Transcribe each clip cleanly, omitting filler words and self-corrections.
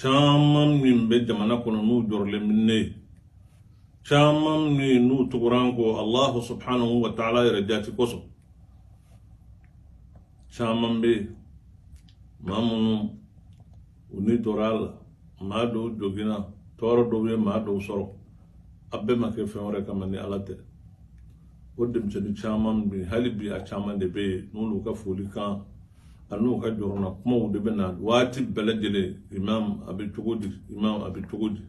Caman min bɛ jamana kɔnɔ n'u jɔrɔlen bɛ ne ye, caman min n'u tugura an kɔ Allahu subhanahu wa ta'ala yɛrɛ jati kosɔn, caman bɛ yen, maa minnu u ni tora a la, maa dɔw joginna, tɔɔrɔ dɔw ye maa dɔw sɔrɔ, a bɛɛ ma kɛ fɛn wɛrɛ kama ni Ala tɛ. O denmisɛnnin caman bi, hali bi a caman de bɛ yen n'olu ka foli kan an'u ka jɔrɔna kumaw de bɛ na waati bɛɛ lajɛlen: "Imam, a bɛ cogo di? Imam, a bɛ cogo di?"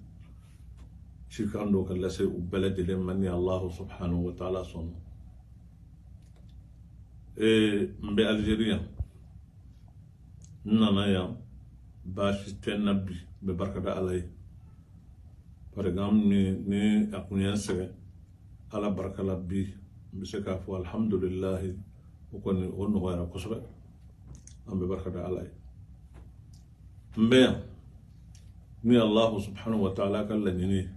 Cikan dɔ ka lase u bɛɛ lajɛlen ma ni Allahu subhanahu wa ta'ala sɔnna. N bɛ Algérie yan, n nana yan, baasi tɛ n na bi, n bɛ barika da Ala ye. Par exemple, ni a kun ye n sɛgɛn, Ala barika la, bi n bɛ se k'a fɔ alhamdulilahi, o kɔni o nɔgɔyara kosɛbɛ, an bɛ barika da Ala ye. N bɛ yan ni Allahu subhanahu wa ta'ala ka laɲini ye.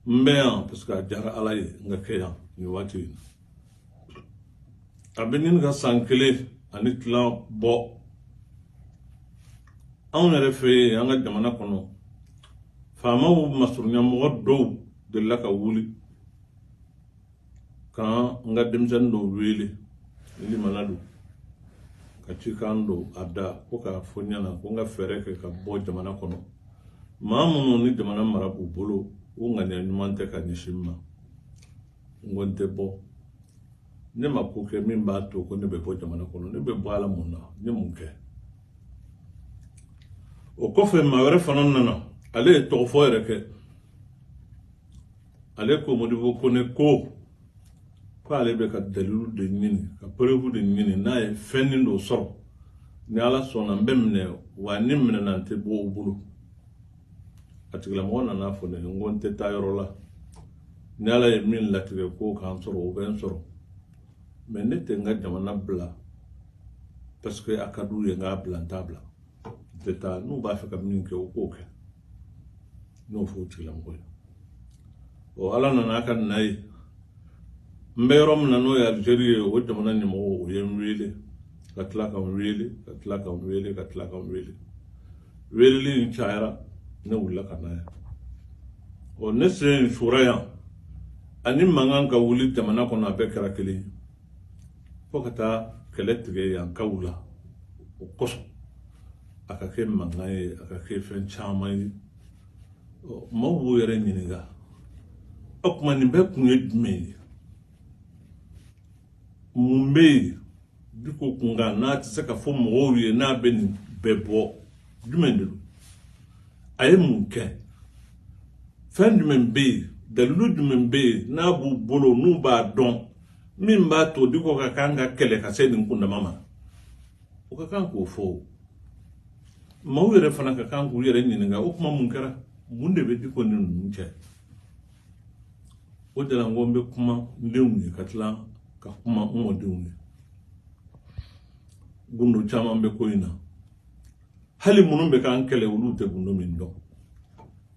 N bɛ yan parce que a diyara Ala ye n ka kɛ yan nin waati in na. A bɛ ɲini ka san 1 ani tila bɔ. Anw yɛrɛ fɛ yen, an ka jamana kɔnɔ, faamaw masurunya mɔgɔ dɔw delila ka wuli ka n ka denmisɛnnin dɔw wele, ni limana don, ka cikan don a da ko k'a fɔ n ɲɛna ko n ka fɛɛrɛ kɛ ka bɔ jamana kɔnɔ. Maa minnu ni jamana mara b'u bolo, u ŋaniya ɲuman tɛ ka ɲɛsin n ma. N ko n tɛ bɔ. Ne ma ko kɛ min b'a to ko ne bɛ bɔ jamana kɔnɔ. Ne bɛ bɔ a la mun na? Ne mun kɛ? O kɔfɛ, maa wɛrɛ fana nana, ale ye tɔgɔfɔ yɛrɛ kɛ. Ale ko Modibo Kone ko ale bɛ ka dalilu de ɲini, ka preuve de ɲini. N'a ye fɛnnin dɔ sɔrɔ, ni Ala sɔnna, n bɛ minɛ wa, ni minɛna, n tɛ bɔ u bolo. A tigilamɔgɔ nana fɔ ne ye. N ko n tɛ taa yɔrɔ la. Ni Ala ye min latigɛ ko k'an sɔrɔ, o bɛ n sɔrɔ, mais ne tɛ n ka jamana bila parce que a ka d'u ye n k'a bila. N t'a bila, n tɛ taa. N'u b'a fɛ ka min kɛ, u k'o kɛ. N y'o fɔ o tigilamɔgɔ ye. O Ala nana a ka na ye, n bɛ yɔrɔ min na, n'o ye Algérie ye, o jamana ɲɛmɔgɔw, o ye n wele, ka tila ka n wele, ka tila ka n wele, ka tila ka n wele. Weleli in cayara, ne wulila ka na yan. Ɔ, ne sen sora yan ani mankan ka wuli jamana kɔnɔ, a bɛɛ kɛra kelen ye, fo ka taa kɛlɛ tigɛ yan kaw la. O kosɔn a ka kɛ mankan ye, a ka kɛ fɛn caman ye. Maaw b'u yɛrɛ ɲininka: o tuma nin bɛɛ kun ye jumɛn ye? Mun bɛ yen Diko kunkan n'a tɛ se ka fɔ mɔgɔw ye, n'a bɛ nin bɛɛ bɔ? Jumɛn de don? A ye mun kɛ? Fɛn jumɛn bɛ yen? Dalilu jumɛn bɛ yen n'a b'u bolo, n'u b'a dɔn, min b'a to Diko ka kan ka kɛlɛ ka se nin kundama ma? O ka kan k'o fɔ. Maaw yɛrɛ fana ka kan k'u yɛrɛ ɲininka: o tuma mun kɛra? Mun de bɛ Diko ni ninnu cɛ? O de la n ko n bɛ kuma n denw ye, ka tila ka kuma n mɔdenw ye. Gundo caman bɛ ko in na. Hali minnu bɛ k'an kɛlɛ, olu tɛ gundo min dɔn.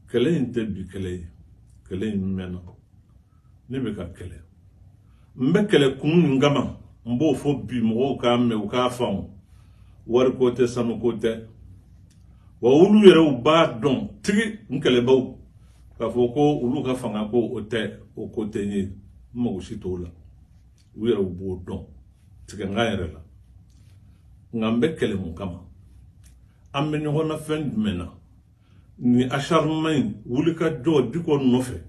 Kɛlɛ in tɛ bi kɛlɛ ye, kɛlɛ in mɛnna. Ne bɛ ka kɛlɛ, n bɛ kɛlɛ kun min kama, n b'o fɔ bi mɔgɔw k'a mɛn, u k'a faamu. Wariko tɛ, sanuko tɛ. Wa olu yɛrɛw b'a dɔn tigi, n kɛlɛbaw, k'a fɔ ko olu ka fanga ko o tɛ, o ko tɛ n ye, n mago si t'o la. U yɛrɛw b'o dɔn tigɛ n kan yɛrɛ la. Nka n bɛ kɛlɛ mun kama? An bɛ ɲɔgɔn na fɛn jumɛn na? Ni acharnement in, wulikajɔ Diko nɔfɛ,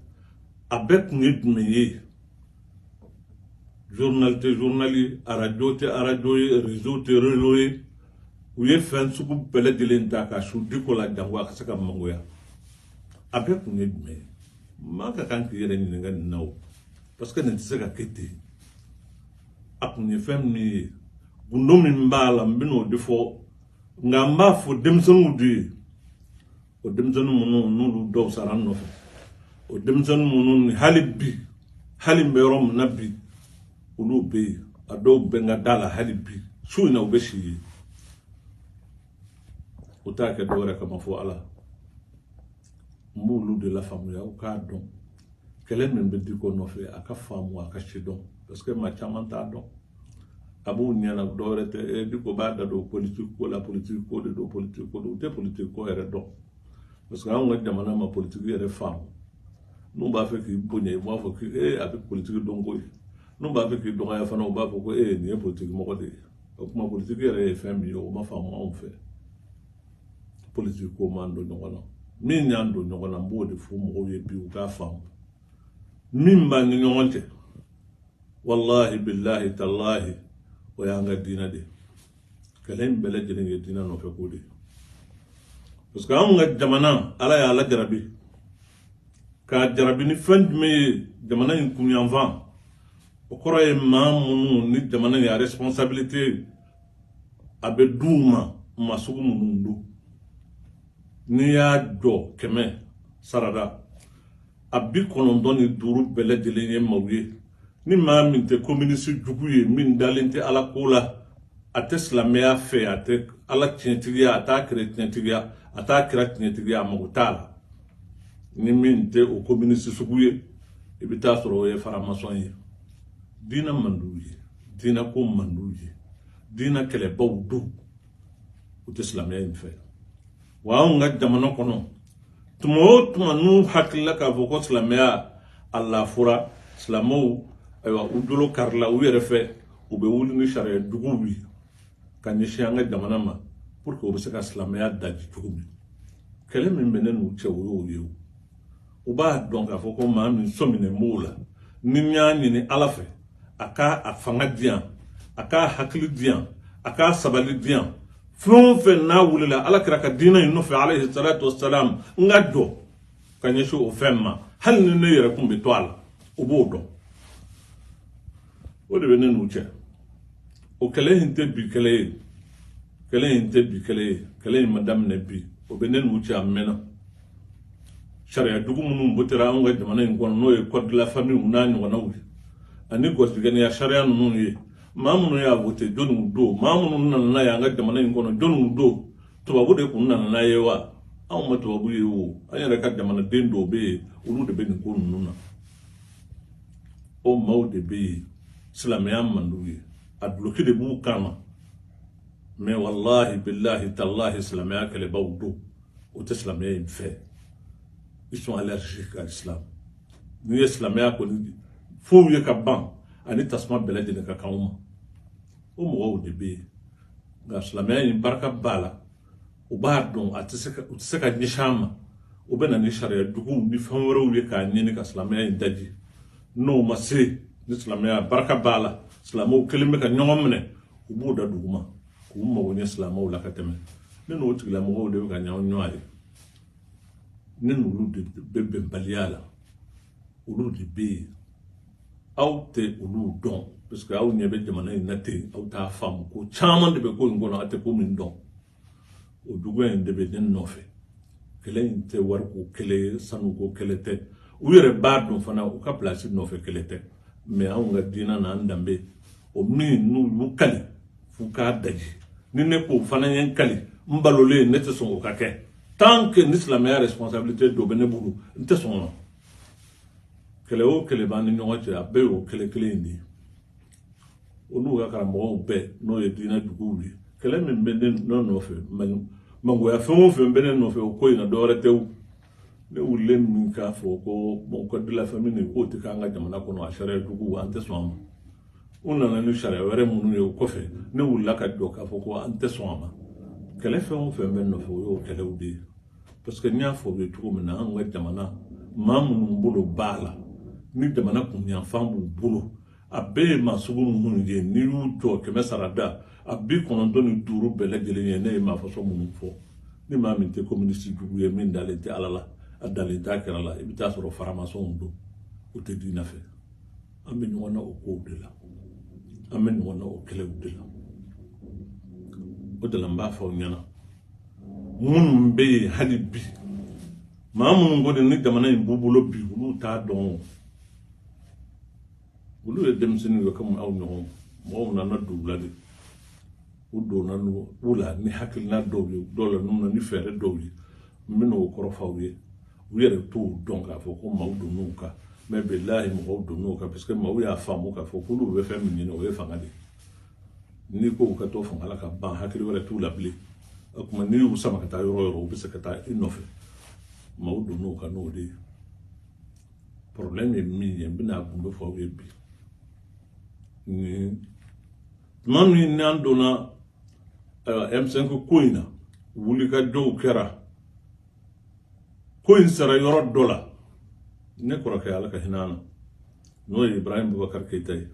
a bɛɛ kun ye jumɛn ye? Journal tɛ journal ye, arajo tɛ arajo ye, réseau tɛ réseau ye. U ye fɛn sugu bɛɛ lajɛlen ta ka su Diko la, jango a ka se ka mangoya. A bɛɛ kun ye jumɛn ye? Maa ka kan k'i yɛrɛ ɲininka nin na o, parce que nin tɛ se ka kɛ ten. A kun ye fɛn min ye, gundo min b'a la, n bɛn'o de fɔ. Nka n b'a fɔ denmisɛnninw de ye, o denmisɛnnin minnu n'olu dɔw sara n nɔfɛ, o denmisɛnnin minnu ni hali bi, hali n bɛ yɔrɔ min na bi, olu bɛ yen. A dɔw bɛ n ka da la hali bi su in na, u bɛ si yen. U t'a kɛ dɔwɛrɛ kama fɔ Ala. N b'olu de lafaamuya, u k'a dɔn kɛlɛ min bɛ Diko nɔfɛ, a ka faamu, a ka si dɔn, parce que maa caman t'a dɔn. A b'u ɲɛna dɔwɛrɛ tɛ, Diko b'a da don politique ko la, politique ko de don, politique ko don. U tɛ politique ko yɛrɛ dɔn. Parce que anw ka jamana ma politiki yɛrɛ faamu. N'u b'a fɛ k'i bonya, i b'a fɔ k'e a bɛ politiki dɔn koyi. N'u b'a fɛ k'i dɔgɔya fana, u b'a fɔ ko e nin ye politiki mɔgɔ de ye. O tuma politiki yɛrɛ ye fɛn min ye, o ma faamu anw fɛ. Politiki ko m'an don ɲɔgɔn na. Min y'an don ɲɔgɔn na, n b'o de fɔ mɔgɔw ye bi, u k'a faamu. Min b'an ni ɲɔgɔn cɛ, walahi, bilahi, talahi, o y'an ka diinɛ de ye. Kɛlɛ in bɛɛ lajɛlen ye diinɛ nɔfɛ ko de ye, parce que anw ka jamana, Ala y'a lajarabi k'a jarabi ni fɛn jumɛn ye? Jamana in kunyanfan, o kɔrɔ ye maa minnu ni jamana in a responsabilité a bɛ d'u ma, maa sugu minnu don. N'i y'a jɔ 100 sarada, a 95 bɛɛ lajɛlen ye maaw ye. Ni maa min tɛ communiste jugu ye, min dalen tɛ Ala ko la, a tɛ silamɛya fɛ, a tɛ Ala tiɲɛtigiya, a t'a kira tiɲɛtigiya, a t'a kira tiɲɛtigiya, a mago t'a la. Ni min tɛ o communiste sugu ye, i bɛ taa sɔrɔ o ye franc-maçon ye. Diinɛ man d'u ye, diinɛ ko man d'u ye, diinɛ kɛlɛbaw don, u tɛ silamɛya in fɛ. Wa anw ka jamana kɔnɔ, tuma o tuma n'u hakilila k'a fɔ ko silamɛya a lafura, silamɛw, ayiwa, u dolo karila u yɛrɛ fɛ, u bɛ wuli ni sariya juguw ye ka ɲɛsin an ka jamana ma pour que u bɛ se ka silamɛya daji cogo min. Kɛlɛ min bɛ ne n'u cɛ, o y'o ye. O u b'a dɔn k'a fɔ ko maa min sɔminen b'o la, ni n y'a ɲini Ala fɛ a k'a a fanga di yan, a k'a hakili di yan, a k'a sabali di yan, fɛn o fɛn n'a wulila Ala kira ka diinɛ in nɔfɛ, alayhi salatu wasalam, n ka jɔ ka ɲɛsin o fɛn ma, hali ni ne yɛrɛ kun bɛ to a la, o b'o dɔn. O de bɛ ne n'u cɛ. O kɛlɛ in tɛ bi kɛlɛ ye, kɛlɛ in tɛ bi kɛlɛ ye, kɛlɛ in ma daminɛ bi. O bɛ ne n'u cɛ a mɛnna. Sariya jugu minnu votera anw ka jamana in kɔnɔ, n'o ye code de la famille n'a ɲɔgɔnnaw ye, ani gɔsigɛniya sariya ninnu ye, maa minnu y'a voté, jɔnniw don? Maa minnu nana n'a ye an ka jamana in kɔnɔ, jɔnniw don? Tubabu de kun nana n'a ye wa? Anw ma tubabu ye o, an yɛrɛ ka jamanaden dɔw bɛ yen, olu de bɛ nin ko ninnu na. O maaw de bɛ yen, silamɛya man d'u ye, a duloki de b'u kan na, mais walahi, bilahi, talahi, silamɛya kɛlɛbaw don, o tɛ silamɛya in fɛ. Ils sont allergiques à l'islam. N'i ye silamɛya kɔni f'u ye ka ban, ani tasuma bɛɛ lajɛlen ka kan u ma. O mɔgɔw de bɛ yen. Nka silamɛya in barika b'a la, u b'a dɔn a tɛ se ka, u tɛ se ka ɲɛsin a ma. U bɛ na ni sariya juguw ni fɛn wɛrɛw ye k'a ɲini ka silamɛya in daji. N'o ma se, ni silamɛya barika b'a la, silamɛw kelen bɛ ka ɲɔgɔn minɛ, u b'u da duguma k'u mago ɲɛ silamɛw la ka tɛmɛ. Ne n'o tigilamɔgɔw de bɛ ka ɲɔgɔn ɲɔgɔn ye, ne n'olu de bɛ bɛnbaliya la. Olu de bɛ yen, aw tɛ olu dɔn, parce que aw ɲɛ bɛ jamana in na ten, aw t'a faamu. Ko caman de bɛ ko in kɔnɔ, aw tɛ ko min dɔn. O juguya in de bɛ ne nɔfɛ. Kɛlɛ in tɛ wariko kɛlɛ ye, sanuko kɛlɛ tɛ. U yɛrɛ b'a dɔn fana, u ka place nɔfɛ kɛlɛ tɛ. Mais anw ka diinɛ n'an danbe, o min n'u y'u kali f'u k'a daji, ni ne k'o fana ye n kali n balolen, ne tɛ sɔn o ka kɛ. Tant que ni silamɛya responsabilité dɔ bɛ ne bolo, n tɛ sɔn o ma. Kɛlɛ o kɛlɛ b'an ni ɲɔgɔn cɛ, a bɛɛ y'o kɛlɛ kelen in de ye. O n'u ka karamɔgɔw bɛɛ, n'o ye diinɛ juguw ye. Kɛlɛ min bɛ ne nɔfɛ, mangoya fɛn o fɛn bɛ ne nɔfɛ o ko in na, dɔwɛrɛ tɛ. O ne wulilen min k'a fɔ ko bon, code de la famille k'o tɛ k'an ka jamana kɔnɔ, a sariya jugu, an tɛ sɔn a ma. U nana ni sariya wɛrɛ minnu ye o kɔfɛ, ne wulila ka jɔ k'a fɔ ko an tɛ sɔn a ma. Kɛlɛ fɛn o fɛn bɛ nɔfɛ, o y'o kɛlɛw de ye. Parce que n y'a fɔ u ye cogo min na, an ka jamana maa minnu bolo b'a la, ni jamana kunyanfan b'u bolo, a bɛɛ ye maa sugu minnu ye, n'i y'u jɔ 100 sarada, a 95 bɛɛ lajɛlen ye ne ye maa fasɔn minnu fɔ. Ni maa min tɛ communiste jugu ye, min dalen tɛ Ala la, a dalen t'a kɛra la, i bɛ taa sɔrɔ franc-maçonw don, u tɛ diinɛ fɛ. An bɛ ɲɔgɔn na o kow de la, an bɛ ɲɔgɔn na o kɛlɛw de la. O de la n b'a fɔ aw ɲɛna, minnu bɛ yen hali bi, maa minnu kɔni ni jamana in b'u bolo bi, olu t'a dɔn. O olu ye denmisɛnninw ye komi aw ɲɔgɔn. Mɔgɔw nana don u la de, u donna u la ni hakilina dɔw ye, dɔw la n'u na ni fɛɛrɛ dɔw ye. N bɛna o kɔrɔ fɔ aw ye. U yɛrɛ t'o dɔn k'a fɔ ko maaw donn'u kan, mais bilahi, mɔgɔw donn'u kan, parce que maaw y'a faamu k'a fɔ k'olu bɛ fɛn min ɲini, o ye fanga de ye. N'i ko u ka to fanga la ka ban, hakili wɛrɛ t'u la bilen. O tuma n'i y'u sama ka taa yɔrɔ o yɔrɔ, u bɛ se ka taa i nɔfɛ. Maaw donn'o kan n'o de ye. Problème ye min ye, n bɛna a gundo fɔ aw ye bi. Ni tuma min n'an donna M5 ko in na, wulikajɔw kɛra, ko in sera yɔrɔ dɔ la, ne kɔrɔkɛ, Ala ka hinɛ a na, n'o ye Ibrahim Boubacar Keïta ye,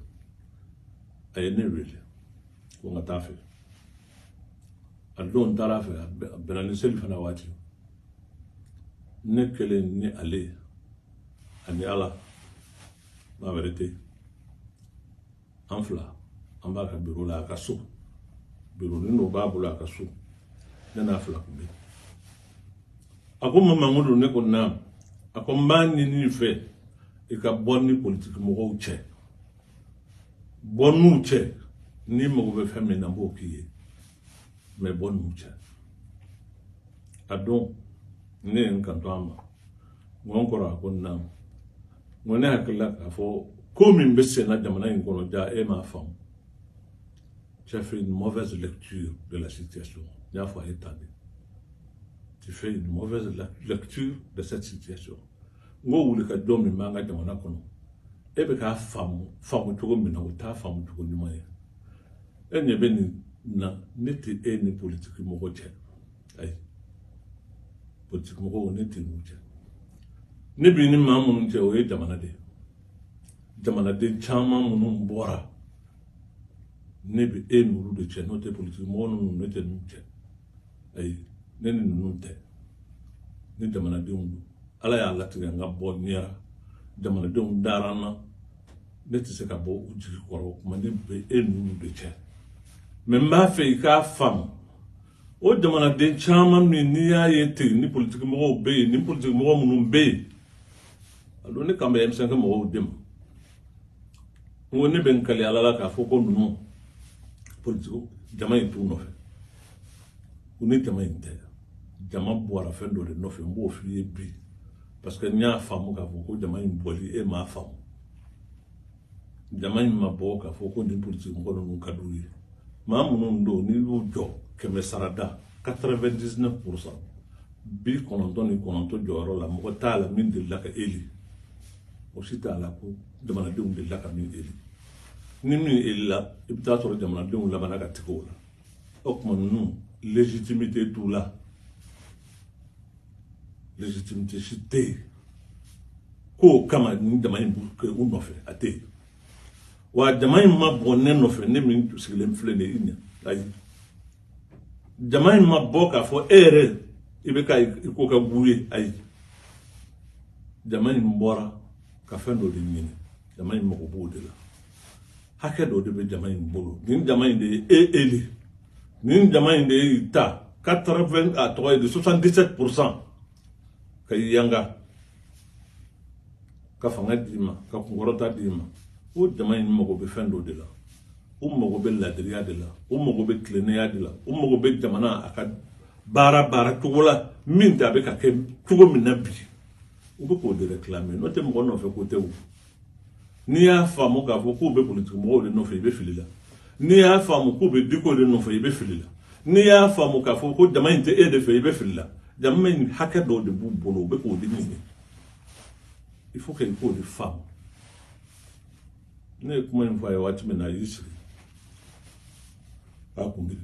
a ye ne wele ko n ka taa fɛ. A don n taara fɛ, a bɛnna ni seli fana waati. Ne kelen ni ale ani Ala, maa wɛrɛ tɛ yen. An fila, an b'a ka biro la, a ka so, bironin dɔ b'a bolo a ka so, ne n'a fila tun bɛ yen. A ko n ma: "Mamudu." Ne ko: "Naam." A ko: "N b'a ɲini i fɛ, i ka bɔ ni politiki mɔgɔw cɛ, bɔ n'u cɛ. N'i mago bɛ fɛn min na, n b'o k'i ye, mais bɔ n'u cɛ." A don ne ye n kanto a ma, n ko: "N kɔrɔ." A ko: "Naam." N ko: "Ne hakili la k'a fɔ ko min bɛ sen na jamana in kɔnɔ, ja e m'a faamu. Tu as fait une mauvaise lecture de la situation." N y'a fɔ a ye tan de: "Tu fais une mauvaise lecture de cette situation." N ko wulikajɔ min b'an ka jamana kɔnɔ, e bɛ k'a faamu faamu cogo min na, o t'a faamu cogo ɲuman ye. E ɲɛ bɛ nin na, ne tɛ e ni politiki mɔgɔ cɛ. Ayi, politiki mɔgɔw, ne tɛ n'u cɛ. Ne b'i ni maa minnu cɛ, o ye jamana de ye, jamanaden caman minnu bɔra. Ne bɛ e n'olu de cɛ, n'o tɛ politiki mɔgɔ ninnu, ne tɛ n'u cɛ. Ayi, ne ni ninnu tɛ, ni jamanadenw don. Ala y'a latigɛ n ka bɔ ɲɛra, jamanadenw dara n na, ne tɛ se ka bɔ u jigi kɔrɔ. O kuma, ne bɛ e n'olu de cɛ. Mais n b'a fɛ i k'a faamu, o jamanaden caman min n'i y'a ye ten, ni politiki mɔgɔw bɛ yen, ni politiki mɔgɔ minnu bɛ yen, a don ne kan bɛ M5 mɔgɔw de ma. N ko ne bɛ n kali Ala la k'a fɔ ko ninnu politiki, jama in t'u nɔfɛ, u ni jama in tɛ. Jama bɔra fɛn dɔ de nɔfɛ. N b'o f'i ye bi, parce que n y'a faamu k'a fɔ ko jama in bɔli, e m'a faamu. Jama in ma bɔ k'a fɔ ko nin politiki mɔgɔ ninnu ka d'u ye. Maa minnu don, n'i y'u jɔ kɛmɛ sarada, 99%, 99 jɔyɔrɔ la, mɔgɔ t'a la min delila ka élu. O si t'a la ko jamanadenw delila ka min élu. Ni min élila, i bɛ taa sɔrɔ jamanadenw labanna ka tigɛ o la. O tuma ninnu, légitimité t'u la, légitimité si tɛ yen k'o kama ni jama in b'u kɛ u nɔfɛ, a tɛ yen. Wa jama in ma bɔ ne nɔfɛ, ne min sigilen filɛ nin ye i ɲɛ. Ayi, jama in ma bɔ k'a fɔ e yɛrɛ i bɛ ka i ko kɛ bu ye. Ayi, jama in bɔra ka fɛn dɔ de ɲini. Jama in mago b'o de la. Hakɛ dɔ de bɛ jama in bolo. Nin jama in de ye e élu, nin jama in de ye ta 80, a tɔgɔ ye di, 77% ka yanga ka fanga d'i ma, ka kunkɔrɔta d'i ma. O jama in mago bɛ fɛn dɔ de la. U mago bɛ ladiriya de la, u mago bɛ tilennenya de la, u mago bɛ jamana a ka baara baara cogo la min tɛ a bɛ ka kɛ cogo min na bi. U bɛ k'o de réclamer, n'o tɛ mɔgɔ nɔfɛ ko tɛ. O n'i y'a faamu k'a fɔ k'u bɛ politiki mɔgɔw de nɔfɛ, i bɛ fili la. N'i y'a faamu k'u bɛ Dicko de nɔfɛ, i bɛ fili la. N'i y'a faamu k'a fɔ ko jama in tɛ e de fɛ, i bɛ fili la. Jama in, hakɛ dɔw de b'u bolo, u bɛ k'o de ɲini. Il faut que i k'o de faamu. Ne ye kuma in fɔ a ye waati min na, a y'i sigi k'a kun biri.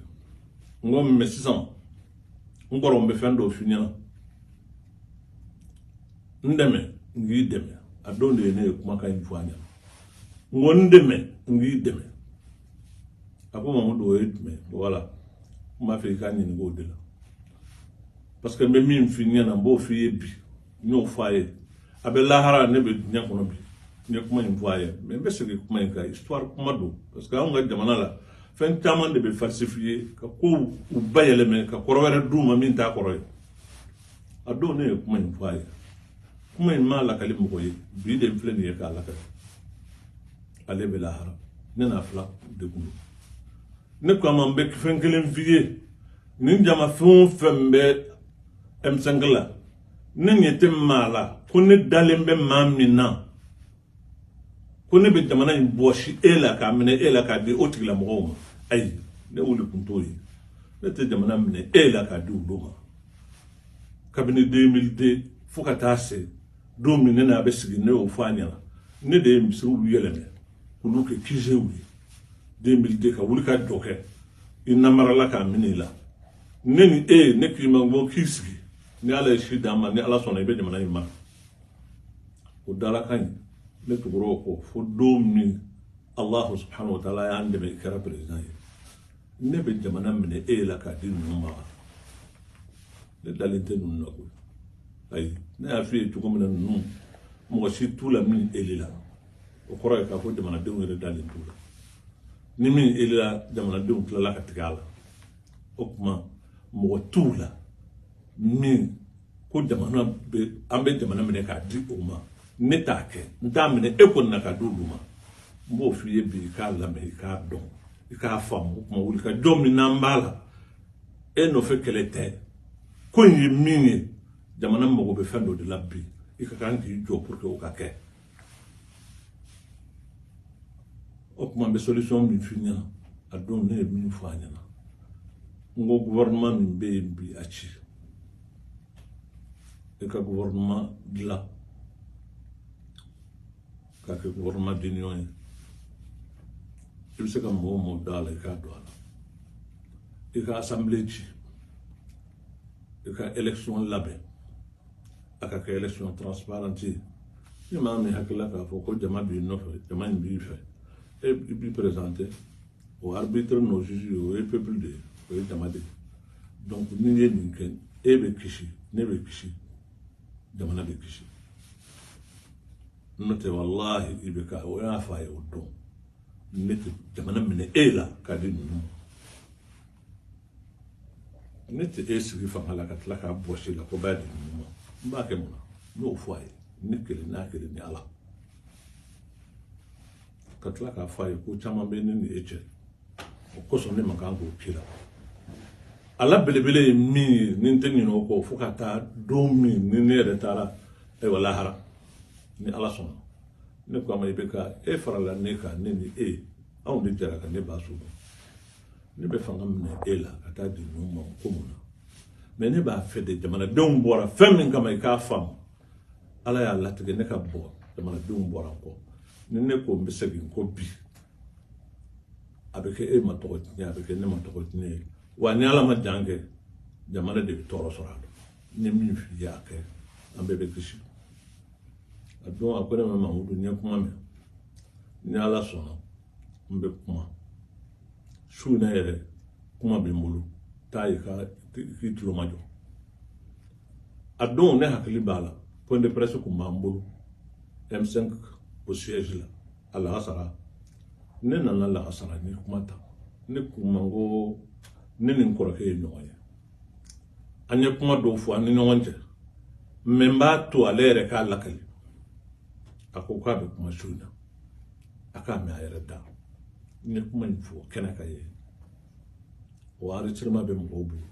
N ko: "Mais sisan, n kɔrɔ, n bɛ fɛn dɔw f'i ɲɛna, n dɛmɛ, n k'i dɛmɛ." A don de ye ne ye kumakan in fɔ a ɲɛna. N ko: "N dɛmɛ, n k'i dɛmɛ." A ko: "Mamudu, o ye jumɛn?" Wala n b'a fɛ i k'a ɲininka o de la, parce que n bɛ min f'i ɲɛna, n b'o f'i ye bi. N y'o fɔ a ye, a bɛ lahara, ne bɛ diɲɛ kɔnɔ bi. N ye kuma in fɔ a ye, mais n bɛ segin kuma in kan. Histoire kuma don, parce que anw ka jamana la, fɛn caman de bɛ falsifier ka kow u bayɛlɛmɛ ka kɔrɔ wɛrɛ d'u ma min t'a kɔrɔ ye. A don ne ye kuma in fɔ a ye, kuma in m'a lakali mɔgɔ ye. Bi de filɛ nin ye k'a lakali. Ale bɛ lahara, ne n'a fila de kun don. Ne ko a ma: "N bɛ fɛn kelen f'i ye. Nin jama fɛn o fɛn bɛ M5 la, ne ɲɛ tɛ maa la ko ne dalen bɛ maa min na ko ne bɛ jamana in bɔsi e la, k'a minɛ e la k'a di o tigilamɔgɔw ma. Ayi, ne wuli kun t'o ye. Ne tɛ jamana minɛ e la k'a di olu ma." Kabini 2002 Fo ka taa se don min ne n'a bɛ sigi, ne y'o fɔ a ɲɛna. Ne de ye misiriw yɛlɛmɛ k'olu kɛ QGw ye 2002, ka wuli ka jɔ kɛ. I namarala k'a minɛ i la. Ne ni e, ne k'i ma ko k'i sigi, ni Ala ye si d'an ma, ni Ala sɔnna, i bɛ jamana in mara. O dalakan in, ne tugura o kɔ fo don min Allahu subhanahu wa taala y'an dɛmɛ, i kɛra président ye. Ne bɛ jamana minɛ e la k'a di ninnu ma? Ne dalen tɛ ninnu na koyi. Ayi, ne y'a f'i ye cogo min na, ninnu mɔgɔ si t'u la min eli la. O kɔrɔ ye k'a fɔ jamanadenw yɛrɛ dalen t'u la. Ni min eli la, jamanadenw tilala ka tigɛ a la. O tuma mɔgɔ t'u la min ko jamana bɛ, an bɛ jamana minɛ k'a di o ma. Ne t'a kɛ, n t'a minɛ e kɔni na k'a di olu ma. N b'o f'i ye bi, i k'a lamɛn, i k'a dɔn, i k'a faamu. O tuma wuli ka jɔ min n'an b'a la, e nɔfɛ kɛlɛ tɛ. Ko in ye min ye, jamana mago bɛ fɛn dɔ de la bi, i ka kan k'i jɔ pour que o ka kɛ. O tuma n bɛ solution min f'i ɲɛna, a don ne ye min fɔ a ɲɛna, n ko gouvernement min bɛ yen bi, a ci, e ka gouvernement dilan k'a kɛ gouvernement d'union ye. I bɛ se ka mɔgɔ o mɔgɔ don a la, i k'a don a la. I ka assemblée ci, i ka élection labɛn, a ka kɛ élection transparente ye. Ni maa min hakilila k'a fɔ ko jama b'i nɔfɛ, jama in b'i fɛ, e b'i présenter o arbitre n'o juge, o ye peuple de ye, o ye jama de ye. Donc n'i ye nin kɛ, e bɛ kisi, ne bɛ kisi, jamana bɛ kisi. N'o tɛ, walahi, i bɛ ka o y'a fɔ a ye o don, ne tɛ jamana minɛ e la k'a di ninnu ma. Ne tɛ e sigi fanga la ka tila k'a bɔsi la ko b'a di ninnu ma. N b'a kɛ mun na? N y'o fɔ a ye, ne kelen n'a kelen ni Ala. Ka tila k'a fɔ a ye ko caman bɛ ne ni e cɛ, o kosɔn ne man kan k'o k'i la. A la belebele ye min ye, ni n tɛ ɲinɛ o kɔ fo ka taa don min ni ne yɛrɛ taara, ayiwa, lahara, ni Ala sɔnna. Ne ko a ma, i bɛ ka e farala ne kan, ne ni e, anw de jɛra ka ne ba so. Ne bɛ fanga minɛ e la ka taa di ninnu ma ko mun na? Mais ne b'a fɛ de, jamanadenw bɔra fɛn min kama, i k'a faamu. Ala y'a latigɛ ne ka bɔ, jamanadenw bɔra n kɔ. Ni ne ko n bɛ segin ko bi, a bɛ kɛ e ma tɔgɔ tiɲɛ, a bɛ kɛ ne ma tɔgɔ tiɲɛ ye. Wa ni Ala ma jan kɛ, jamana de bɛ tɔɔrɔ sɔrɔ a la. Ni min f'i ye, a kɛ, an bɛɛ bɛ kisi. A don a ko ne ma: Mamudu, n ye kuma mɛn, ni Ala sɔnna, n bɛ kuma su in na yɛrɛ. Kuma bɛ n bolo, taa i ka k'i tulo majɔ. A don ne hakili b'a la, point de presse kun b'an bolo M5 au siège la a lahasara. Ne nana lahasara ni kuma ta, ne kuma ko ne ni n kɔrɔkɛ ye ɲɔgɔn ye, an ye kuma dɔw fɔ an ni ɲɔgɔn cɛ, mais n b'a to ale yɛrɛ k'a lakali. A ko k'a bɛ kuma su in na, a k'a mɛn a yɛrɛ da. N ye kuma in fɔ kɛnɛ ka ye, o enregistrement bɛ mɔgɔw bolo.